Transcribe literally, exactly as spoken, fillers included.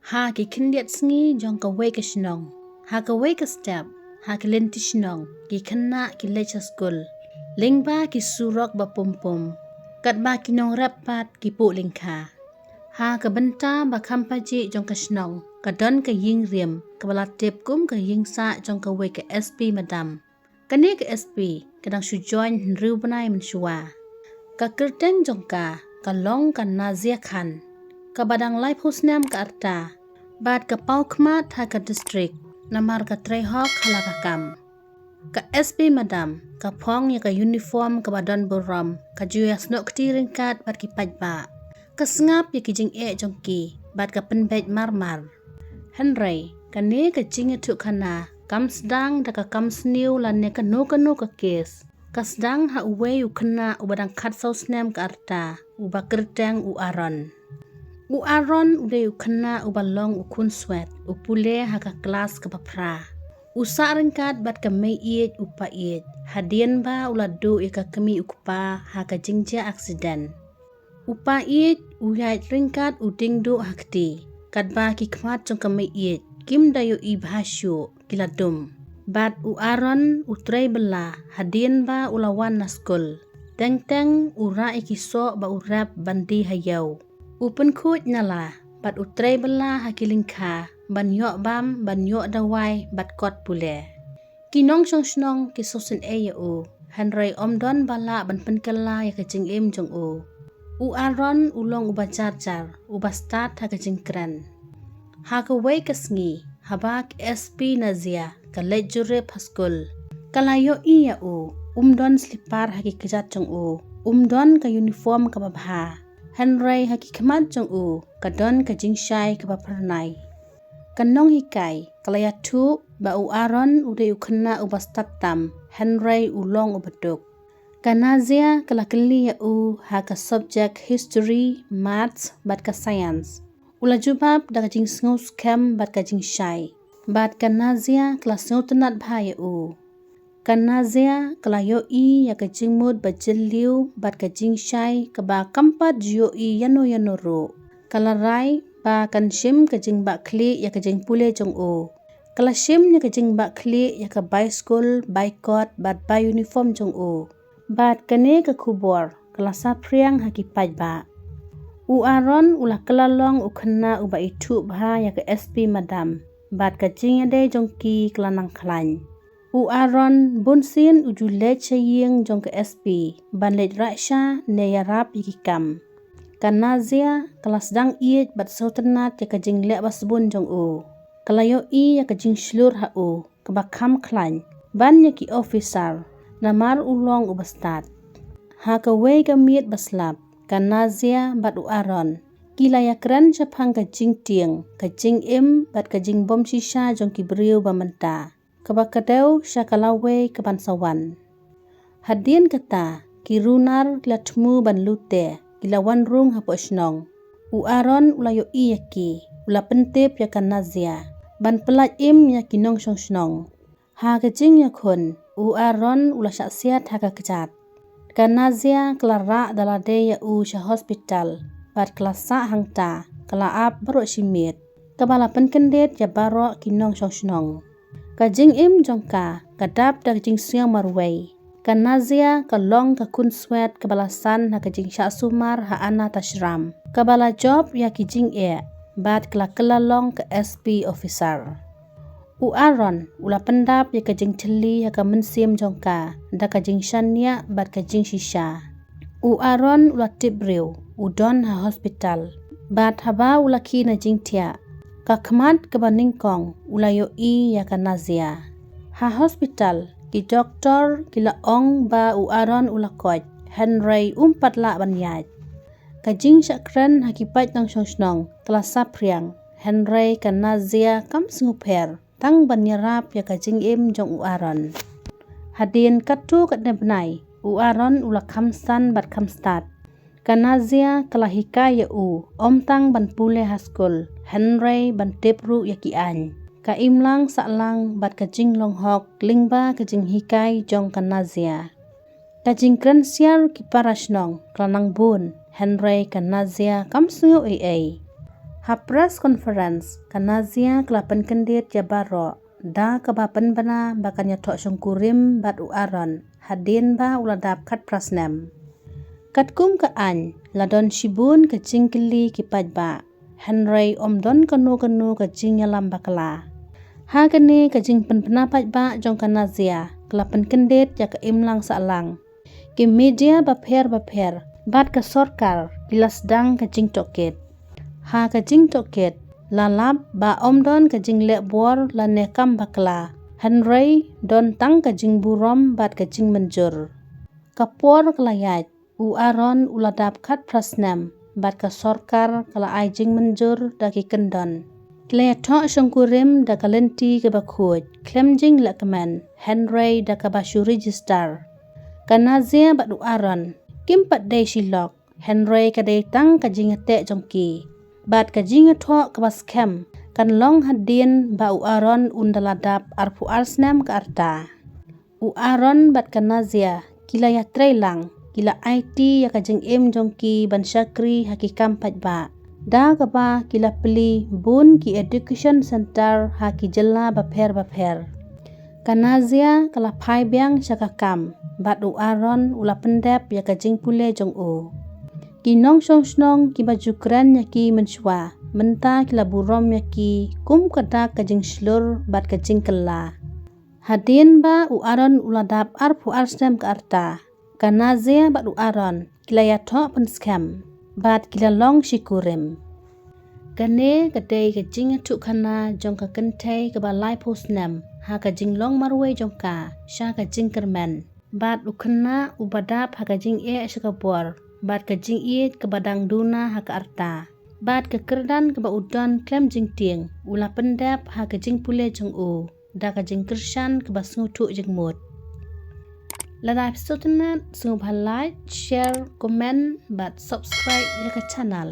Ha ki khyndiat sngi jong kawei ka shnong, ha kawei ka step, ha ki lynti shnong, ki khynnah ki leit sha skul lyngba ki surok ba pum pum. Katba ki nongrep pat ki puh lyngkha. Ha ka bynta ba kham pajih jong ka shnong, ka don ka ïing rim kaba la tip kum ka ïing sah jong kawei ka S P madam. Kane ka S P ka dang shu join hynriew bnai mynshuwa. Ka kyrteng jong ka ka long ka Nazia Khan, kaba dang laiphew snem ka rta bad ka paw khmat ha ka district namar ka trei hok ha la ka kam. Ka S P madam ka phong ïa ka uniform kaba don burom, ka ju ïa snoh kti ryngkat bad ki paidbah. Ka sngap ïa ki jingeh jong ki bad ka pynbeit mar mar. Hynrei kane ka jingïathuhkhana kam sdang da ka kam sniew lane kano kano ka kes. Ka sdang ha uwei u khynnah uba dang khatsaw snem ka rta, uba kyrteng u Aaron. U Aaron u dei u khynnah uba long u khun swet, u pule ha ka klas kaba phra. U sah ryngkat bad ka mei ïeit u pa ïeit hadien ba u la duh ïa ka kmie u kpa ha ka jingjia aksiden. U pa ïeit u ïaid ryngkat u dieng duh ha kti, katba ki khmat jong ka mei ïeit kim da ïohi bha shuh, ki la dum. Bad u Aaron u trei bylla hadien ba u la wan na skul. Teng teng u rah ïa ki soh ba u rep ban die ha ïew. U pynkhuid na la bad u trei bylla ha ki lyngkha ban ïoh bam, ban ïoh dawai bad kot pule. Ki nongshong shnong ki sngewsynei ïa u, hynrei ym don ba lah ban pynkylla ïa ka jingim jong u. U Aaron u long uba jar jar, uba stad ha ka jingkren. Ha kawei ka sngi, haba ka S P Nazia ka leit jurip ha skul, ka la ïohi ïa u, um don slipar ha ki kjat jong u, um don ka uniform kaba bha. Hynrei ha ki khmat jong u ka don ka jingshai kaba phyrnai. Ka nonghikai ka la ïathuh ba u Aaron u dei u khynnah uba stad tam, hynrei u long uba duk. Ka Nazia ka la kylli ïa u ha ka subject history, maths bad ka science. U la jubab da ka jingsngew skhem bad ka jingshai. Bad ka Nazia ka la sngewtynnat bha ïa u. Ka Nazia ka la ïohi ïa ka jingmut ba jylliew bad ka jingshai kaba kam pat ju ïohi ïano ïano ruh. Ka la rai ba kan shim ka jingbah khlieh ïa ka jingpule jong u. Ka la shim ïa ka jingbah khlieh ïa ka bai skul, bai kot bad bai uniform jong u. Bad kane ka khubor ka la saphriang ha ki paidbah. U Aaron u la kylla long u khynnah uba ithuh bha ïa ka S P madam. Bad ka jingïadei jong ki ka la nang khlaiñ. U Aaron bunsien u ju leit sha ïing jong ka S P ban leit rah sha ne ïarap ïa ki kam. Ka Nazia ka la sdang ïeit bad sngewtynnat ïa ka jingleh ba sbun jong u. Ka la ïohi ïa ka jingshlur ha u kaba kham khlaiñ ban ïa ki officer, namar u long uba stad. Ha kawei ka miet ba slap, ka Nazia bad u Aaron ki la ïakren shaphang ka jingtieng, ka jingim bad ka jingbymshisha jong ki briew ba mynta, kaba kdew sha ka lawei kaban sa wan. Hadien kata ki runar ki la thmu ban lute, ki la wan rung hapoh shnong. U Aaron u la ïohi ïa ki, u la pyntip ïa ka Nazia ban pyllait im ïa ki nongshong shnong. Ha ka jingïakhun, u Aaron u la shah siat ha ka kjat. Ka Nazia ka la rah da lade ïa u sha hospital bad ka la sah hangta, ka la ap baroh shi miet, kaba la pynkyndit ïa baroh ki nongshong shnong. Ka jingim jong ka ka dap da ka jingsngew marwei. Ka Nazia ka long ka khun swet kaba la san ha ka jingshah sumar ha Anath Ashram, kaba la jop ïa ki jingeh bad ka la kylla long ka S P officer. U Aaron u la pyndap ïa ka jingthylli ha ka mynsiem jong ka da ka jingshaniah bad ka jingshisha. U Aaron u la tip briew, u don ha hospital. Bad haba u la khie na jingthiah, ka khmat kaba nyngkong u la ïohi ïa ka Nazia. Ha hospital ki doktor ki la ong ba u Aaron u la koit, hynrei um pat lah ban ïaid. Ka jingshah kren ha ki paid nongshong shnong ka la saphriang, hynrei ka Nazia kam sngewpher tang ban ïarap ïa ka jingim jong u Aaron. Hadien katto katne bnai, u Aaron u la kham san bad kham stad. Ka Nazia ka la hikai ïa u, ym tang ban pule ha skul, hynrei ban tip ruh ïa ki aiñ, ka imlang sahlang bad ka jinglong hok lyngba ka jinghikai jong ka Nazia. Ka jingkren siar ki para shnong ka la nang bun, hynrei ka Nazia kam sngew ei ei. Ha press conference, ka Nazia ka la pynkyndit ïa baroh da kaba pynbna ba kan ïathoh shongkurim bad u Aaron hadien ba u la dap khatphra snem. Katkum ka aiñ, la don shibun ka jingkylli ki paidbah, hynrei ym don kano kano ka jingïalam bakla. Ha kane ka jingpynbna paidbah jong ka Nazia ka la pynkyndit ïa ka imlang sahlang, ki media bapher bapher bad ka sorkar ki la sdang ka jingtohkit. Ha ka jingtohkit, la lap ba ym don ka jingleh bor lane kam bakla, hynrei don tang ka jingburom bad ka jingmynjur. Ka por ka la ïaid, u Aaron u la dap khatphra snem bad ka sorkar ka la ai jingmynjur da ki kyndon. Ki la ïathoh shongkurim da ka lynti kaba khuid khlem jinglehkmen, hynrei da kaba shu register. Ka Nazia bad u Aaron kim pat dei shi lok, hynrei ka dei tang ka jingïateh jong ki. Bad ka jingïathoh kaba skhem kan long hadien ba u Aaron un da la dap arphew ar snem ka rta. U Aaron bad ka Nazia ki la ïatreilang, ki la aiti ïa ka jingim jong ki ban shakri ha ki kam paidbah, da kaba ki la plie bun ki education centre ha ki jylla bapher bapher. Ka Nazia ka la phai biang sha ka kam, bad u Aaron u la pyndep ïa ka jingpule jong u. Ki nongshong shnong kiba ju kren ïa ki mynshuwa mynta ki la burom ïa ki kum ka dak ka jingshlur bad ka jingkylla. Hadien ba u Aaron u la dap arphew ar snem ka rta, ka Nazia bad u Aaron ki la ïathoh pynskhem bad ki la long shikurim. Kane ka dei ka jingïathuhkhana jong ka kynthei kaba laiphew snem ha ka jinglong marwei jong ka sha ka jingkyrmen. Bad u khynnah uba dap ha ka jingeh sha ka bor bad ka jingïeit kaba dang duna ha ka rta. Bad ka kyrdan kaba u don khlem jingtieng u la pyndep ha ka jingpule jong u da ka jingkyrshan kaba sngewthuh jingmut. Lada phi sngewtynnat, sngewbha like, share, comment bad subscribe ïa ka channel.